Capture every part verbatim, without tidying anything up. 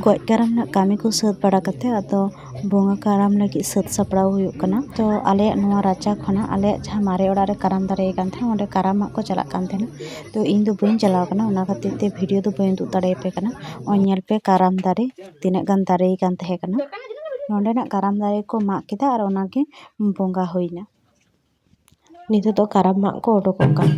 ᱜᱚᱡ ᱠᱟᱨᱟᱢ ᱨᱮᱱᱟᱜ ᱠᱟᱹᱢᱤ ᱠᱚ ᱥᱟᱹᱛ ᱵᱟᱲᱟ ᱠᱟᱛᱮ, ᱟᱫᱚ ᱵᱚᱸᱜᱟ ᱠᱟᱨᱟᱢ ᱞᱟᱹᱜᱤᱫ ᱥᱟᱹᱛ ᱥᱟᱯᱲᱟᱣ ᱦᱩᱭᱩᱜ ᱠᱟᱱᱟ᱾ ᱛᱚ ᱟᱞᱮᱭᱟᱜ ᱱᱚᱣᱟ ᱨᱟᱪᱟ ᱠᱷᱚᱱᱟᱜ ᱟᱞᱮᱭᱟᱜ ᱡᱟᱦᱟᱸ ᱢᱟᱨᱮ ᱚᱲᱟᱜ ᱨᱮ ᱠᱟᱨᱟᱢ ᱫᱟᱨᱮ ᱠᱟᱱ ᱛᱟᱦᱮᱸᱱᱟ, ᱚᱸᱰᱮ ᱠᱟᱨᱟᱢ ᱢᱟᱜ ᱠᱚ ᱪᱟᱞᱟᱜ ᱠᱟᱱ ᱛᱟᱦᱮᱸᱱᱟ᱾ ᱛᱚ ᱤᱧ ᱫᱚ ᱵᱟᱹᱧ ᱪᱟᱞᱟᱣ ᱠᱟᱱᱟ, ᱚᱱᱟ ᱠᱷᱟᱹᱛᱤᱨ ᱛᱮ ᱵᱷᱤᱰᱤᱭᱳ ᱫᱚ ᱵᱟᱹᱧ ᱩᱫᱩᱜ ᱫᱟᱲᱮᱭᱟᱯᱮ ᱠᱟᱱᱟ᱾ ᱱᱚᱜᱼᱚᱭ ᱧᱮᱞ ᱯᱮ, ᱠᱟᱨᱟᱢ ᱫᱟᱨᱮ ᱛᱤᱱᱟᱹᱜ ᱜᱟᱱ ᱫᱟᱨᱮ ᱠᱟᱱ ᱛᱟᱦᱮᱸ ᱠᱟᱱᱟ᱾ ᱱᱚᱸᱰᱮᱱᱟᱜ ᱠᱟᱨᱟᱢ ᱫᱟᱨᱮ ᱠᱚ ᱢᱟᱜ ᱠᱮᱫᱟ ᱟᱨ ᱚᱱᱟᱜᱮ ᱵᱚᱸᱜᱟ ᱦᱩᱭᱱᱟ᱾ ᱱᱤᱛᱚᱜ ᱫᱚ ᱠᱟᱨᱟᱢ ᱢᱟᱜ ᱠᱚ ᱩᱰᱩᱠᱚᱜ ᱠᱟᱱᱟ᱾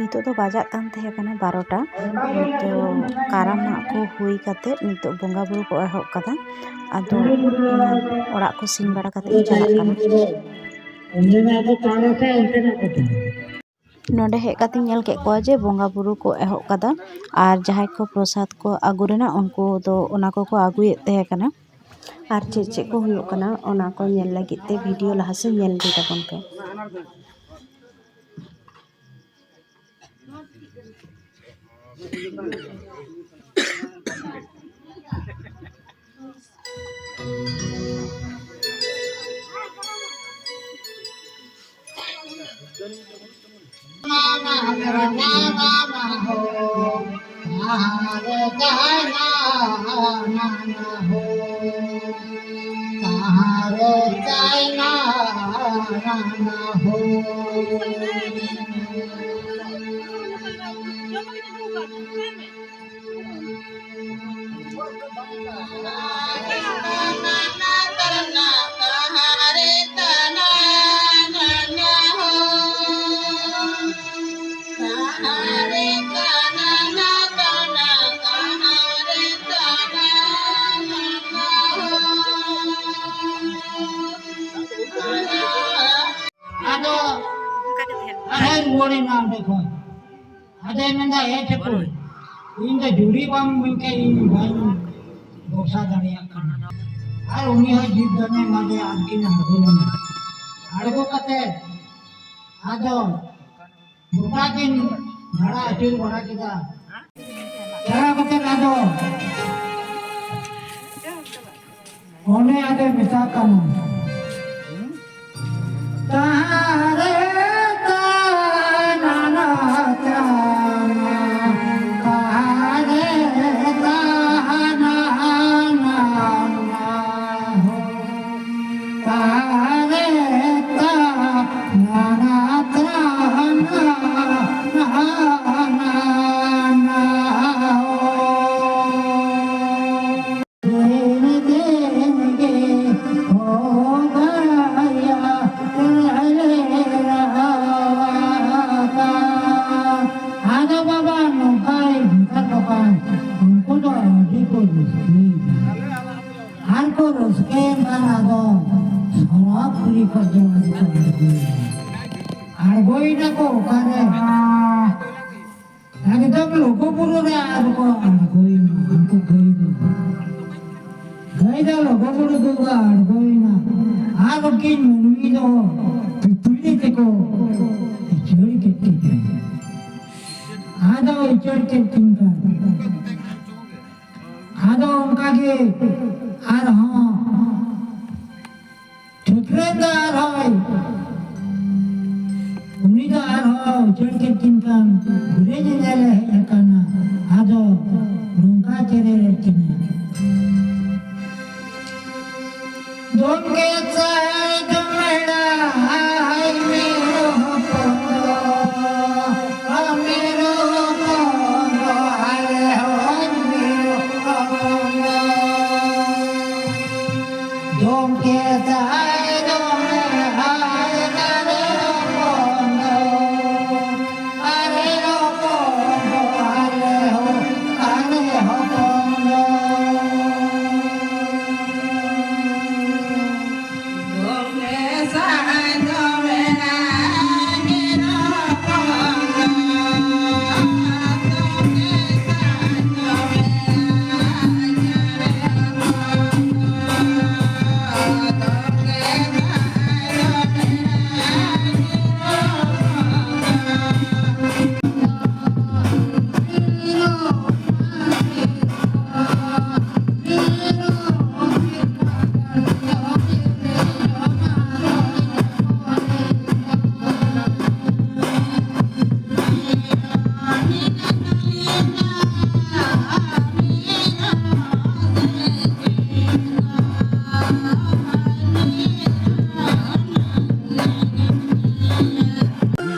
ᱱᱤᱛᱚᱜ ᱫᱚ ᱵᱟᱡᱟᱜ ᱠᱟᱱ ᱛᱟᱦᱮᱸ ᱠᱟᱱᱟ ᱵᱟᱨᱚᱴᱟ᱾ ᱛᱚ ᱠᱟᱨᱟᱢ ᱢᱟᱜ ᱠᱚ ᱦᱩᱭ ᱠᱟᱛᱮ ᱱᱤᱛᱚᱜ ᱵᱚᱸᱜᱟ ᱵᱩᱨᱩ ᱠᱚ ᱮᱦᱚᱵ ᱠᱟᱫᱟ᱾ ᱟᱫᱚ ᱚᱲᱟᱜ ᱠᱚ ᱥᱤᱧ ᱵᱟᱲᱟ ᱠᱟᱛᱮ ᱪᱟᱞᱟᱜ ᱠᱟᱱᱟ᱾ ᱱᱚᱰᱮ ᱦᱮᱡ ᱠᱟᱛᱮᱧ ᱧᱮᱞ ᱠᱮᱫ ᱠᱚᱣᱟ ᱡᱮ ᱵᱚᱸᱜᱟ ᱵᱩᱨᱩ ᱠᱚ ᱮᱦᱚᱵ ᱠᱟᱫᱟ, ᱟᱨ ᱡᱟᱦᱟᱸᱭ ᱠᱚ ᱯᱨᱚᱥᱟᱫ ᱠᱚ ᱟᱹᱜᱩ ᱨᱮᱱᱟᱜ, ᱩᱱᱠᱩ ᱫᱚ ᱚᱱᱟ ᱠᱚᱠᱚ ᱟᱹᱜᱩᱭᱮᱫ ᱛᱟᱦᱮᱸ ᱠᱟᱱᱟ᱾ ᱟᱨ ᱪᱮᱫ ᱪᱮᱫ ᱠᱚ ᱦᱩᱭᱩᱜ ᱠᱟᱱᱟ, ᱚᱱᱟ ᱠᱚ ᱧᱮᱞ ᱞᱟᱹᱜᱤᱫ ᱛᱮ ᱵᱷᱤᱰᱤᱭᱳ ᱞᱟᱦᱟ ᱥᱮᱫ ᱧᱮᱞ ᱤᱫᱤ ᱛᱟᱵᱚᱱ ᱯᱮ᱾ ᱟᱫᱚ ᱟᱨᱦᱚᱸ ᱨᱩᱣᱟᱹᱲ ᱮᱱᱟ ᱚᱸᱰᱮ ᱠᱷᱚᱱ᱾ ᱟᱫᱚᱭ ᱢᱮᱱᱫᱟ, "ᱮ ᱴᱷᱟᱹᱠᱩᱨ, ᱤᱧ ᱫᱚ ᱡᱩᱨᱤ ᱵᱟᱢ ᱤᱢᱟᱹᱧ ᱠᱷᱟᱱ ᱤᱧ ᱵᱟᱹᱧ ᱵᱷᱚᱨᱥᱟ ᱫᱟᱲᱮᱭᱟᱜ ᱠᱟᱱᱟ᱾" ᱟᱨ ᱩᱱᱤ ᱦᱚᱸ ᱡᱤᱵᱽ ᱫᱷᱚᱱᱮ ᱮᱢᱟᱫᱮᱭᱟ, ᱟᱨ ᱠᱤᱱ ᱟᱬᱜᱚ ᱞᱮᱱᱟ᱾ ᱟᱬᱜᱚ ᱠᱟᱛᱮ ᱟᱫᱚ ᱜᱚᱴᱟ ᱠᱤᱱ ᱫᱟᱬᱟ ᱟᱹᱪᱩᱨ ᱵᱟᱲᱟ ᱠᱮᱫᱟ᱾ ᱪᱟᱞᱟᱣ ᱠᱟᱛᱮ ᱟᱫᱚ ᱚᱱᱮ ᱟᱫᱚᱭ ᱢᱮᱛᱟᱜ ᱠᱟᱱᱟ, ᱛᱟᱦᱟᱨᱮ ᱛᱟᱱᱟᱱᱟ ᱪᱟᱱᱟ, ᱛᱟᱦᱟᱨᱮ ᱛᱟᱦᱟᱱᱟᱱᱟ ᱦᱳ, ᱛᱟᱦᱟᱨᱮ ᱛᱟᱱᱟᱱᱟ ᱪᱟᱱᱟ ᱦᱳ᱾ ᱟᱫᱚ ᱵᱟᱵᱟ ᱱᱚᱝᱠᱟᱭ ᱢᱮᱛᱟ ᱠᱚ ᱠᱷᱟᱱ ᱩᱱᱠᱩ ᱫᱚ ᱟᱹᱰᱤ ᱠᱚ ᱨᱟᱹᱥᱠᱟᱹᱭᱮᱱᱟ᱾ ᱟᱨ ᱠᱚ ᱨᱟᱹᱥᱠᱟᱹᱭᱮᱱ ᱠᱷᱟᱱ ᱟᱫᱚ ᱥᱚᱨᱟᱵ ᱯᱩᱨᱤ ᱠᱷᱚᱱ ᱫᱚ ᱟᱹᱰᱤ ᱠᱚ ᱟᱬᱜᱚᱭᱮᱱᱟ᱾ ᱟᱬᱜᱚᱭᱮᱱᱟ ᱠᱚ ᱚᱠᱟᱨᱮ? ᱮᱠᱫᱚᱢ ᱞᱩᱜᱩ ᱵᱩᱨᱩ ᱨᱮ ᱟᱨ ᱠᱚ ᱟᱬᱜᱚᱭᱮᱱᱟ ᱩᱱᱠᱩ ᱜᱟᱹᱭ ᱫᱚ᱾ ᱜᱟᱹᱭ ᱫᱚ ᱞᱩᱜᱩ ᱵᱩᱨᱩ ᱫᱚ ᱟᱬᱜᱚᱭᱮᱱᱟ᱾ ᱟᱨ ᱩᱱᱠᱤᱱ ᱢᱟᱹᱱᱢᱤ ᱫᱚ ᱯᱤᱯᱤᱲᱤ ᱛᱮᱠᱚ ᱤᱪᱟᱹᱲ ᱠᱮᱫ ᱠᱤᱱᱟ᱾ ᱟᱫᱚ ᱤᱪᱟᱹᱲ ᱠᱮᱫ ᱠᱤᱱ ᱠᱷᱟᱱ ᱟᱫᱚ ᱚᱱᱠᱟ ᱜᱮ ᱟᱨᱦᱚᱸ ᱴᱷᱟᱹᱠᱨᱟᱹᱱ ᱫᱚ ᱟᱨᱦᱚᱸᱭ, ᱩᱱᱤ ᱫᱚ ᱟᱨᱦᱚᱸ ᱩᱪᱟᱹᱲ ᱠᱮᱫ ᱠᱤᱱ ᱠᱷᱟᱱ ᱜᱷᱩᱨᱮ ᱧᱮᱧᱮᱞᱮ ᱦᱮᱡ ᱟᱠᱟᱱᱟ᱾ ᱟᱫᱚ ᱱᱚᱝᱠᱟ ᱪᱮᱨᱮᱡ ᱮᱫ ᱠᱤᱱᱟ᱾ ᱫᱚᱱ ᱜᱮ ᱥᱟᱭ ᱫᱚᱢᱮᱲᱟ ᱦᱟᱭ ᱢᱤᱨᱩ ᱦᱚᱯᱚᱱ ᱫᱚ, ᱢᱤᱨᱩ ᱦᱚᱯᱚᱱ ᱫᱚ, ᱟᱞᱮ ᱦᱚᱸ ᱢᱤᱨᱩ ᱦᱚᱯᱚᱱ ᱫᱚ᱾ ᱫᱚᱱ ᱜᱮ ᱥᱟᱭ ᱫᱚᱢᱮᱲᱟ ᱦᱟᱭ ᱫᱟᱨᱮ ᱦᱚᱯᱚᱱ ᱫᱚ, ᱟᱞᱮ ᱦᱚᱯᱚᱱ ᱫᱚ, ᱟᱞᱮ ᱦᱚᱸ, ᱟᱞᱮ ᱦᱚᱯᱚᱱ ᱫᱚ᱾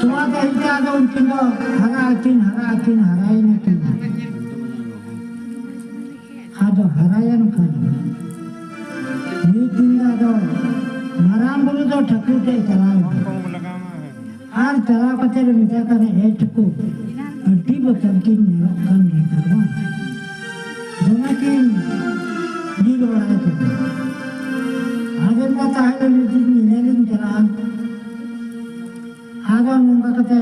ᱛᱚᱣᱟ ᱫᱟᱨᱮ ᱛᱮ ᱟᱫᱚ ᱩᱱᱠᱤᱱ ᱫᱚ ᱦᱟᱨᱟ ᱟᱹᱠᱤᱱ, ᱦᱟᱨᱟ ᱟᱹᱠᱤᱱ, ᱦᱟᱨᱟᱭᱮᱱᱟ ᱠᱤᱱ᱾ ᱟᱫᱚ ᱦᱟᱨᱟᱭᱮᱱ ᱠᱷᱟᱱ ᱢᱤᱫ ᱫᱤᱱ ᱫᱚ ᱟᱫᱚ ᱢᱟᱨᱟᱝ ᱵᱩᱨᱩ ᱫᱚ ᱴᱷᱟᱹᱠᱩᱨ ᱴᱷᱮᱡ ᱪᱟᱞᱟᱣ ᱮᱱᱟ᱾ ᱟᱨ ᱪᱟᱞᱟᱣ ᱠᱟᱛᱮ ᱞᱮ ᱢᱮᱛᱟᱭ ᱠᱟᱱᱟ, "ᱮ ᱴᱷᱟᱹᱠᱩᱨ, ᱟᱹᱰᱤ ᱵᱚᱛᱚᱨ ᱜᱤᱧ ᱧᱮᱞᱚᱜ ᱠᱟᱱ ᱱᱮᱛᱟᱨ ᱢᱟ, ᱫᱚᱢᱮ ᱠᱤᱱ ᱧᱤᱨ ᱵᱟᱲᱟᱭ ᱠᱟᱱᱟ᱾ ᱟᱫᱚ ᱢᱟ ᱛᱟᱦᱞᱮ ᱢᱤᱫ ᱫᱤᱱ ᱧᱮᱧᱮᱞᱤᱧ ᱪᱟᱞᱟᱜᱼᱟ᱾" ᱠᱟᱛᱮ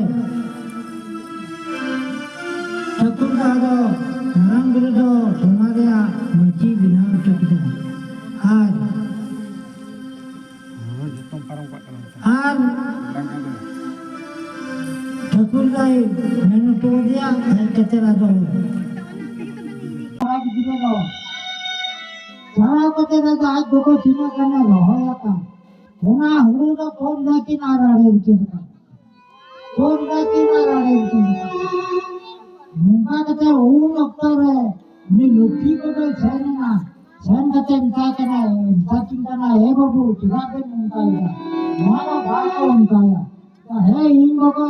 ᱴᱷᱟᱹᱠᱩᱨ ᱫᱚ ᱟᱫᱚ ᱢᱟᱨᱟᱝ ᱵᱩᱨᱩ ᱫᱚ ᱥᱚᱢᱟᱡᱽ ᱨᱮᱭᱟᱜ ᱢᱟᱹᱡᱷᱤ ᱵᱮᱱᱟᱣ ᱦᱚᱪᱚ ᱠᱮᱫᱟ᱾ ᱟᱨ ᱟᱨ ᱴᱷᱟᱹᱠᱩᱨ ᱫᱚᱭ ᱢᱮᱱ ᱦᱚᱴᱚ ᱟᱫᱮᱭᱟ, ᱦᱮᱡ ᱠᱟᱛᱮ ᱟᱫᱚ ᱠᱚᱲᱟ ᱜᱤᱫᱽᱨᱟᱹ ᱫᱚ ᱪᱟᱞᱟᱣ ᱠᱟᱛᱮ ᱟᱫᱚ ᱟᱡ ᱜᱚᱜᱚ ᱛᱤᱱᱟᱹᱜ ᱜᱟᱱᱮ ᱨᱚᱦᱚᱭ ᱟᱠᱟᱫ, ᱚᱱᱟ ᱦᱩᱲᱩ ᱫᱚ ᱯᱳᱱ ᱫᱷᱟᱹᱠᱤᱱ ᱟᱨ ᱟᱲᱮ ᱨᱮᱠᱤᱱ ᱨᱟᱠᱟᱵ᱾ ᱯᱳᱱ ᱫᱷᱟᱹᱠᱤᱱ ᱟᱨ ᱟᱲᱮ ᱨᱮᱠᱤᱱ ᱨᱟᱠᱟᱵ᱾ ᱱᱚᱝᱠᱟ ᱠᱟᱛᱮ ᱩᱱ ᱚᱠᱛᱚ ᱨᱮ ᱩᱱᱤ ᱞᱚᱠᱠᱷᱤ ᱜᱚᱜᱚᱭ ᱥᱮᱱ ᱮᱱᱟ᱾ ᱥᱮᱱ ᱠᱟᱛᱮ ᱢᱮᱛᱟᱭ ᱠᱟᱱᱟᱭ, ᱢᱮᱛᱟ ᱠᱤᱱ ᱠᱟᱱᱟ, "ᱮ ᱵᱟᱹᱵᱩ, ᱪᱮᱫᱟᱜ ᱵᱮᱱ ᱱᱚᱝᱠᱟᱭᱮᱫᱟ? ᱱᱚᱣᱟ ᱫᱚ ᱵᱟᱠᱚ ᱚᱱᱠᱟᱭᱟ᱾ ᱦᱮᱸ, ᱤᱧ ᱜᱚᱜᱚ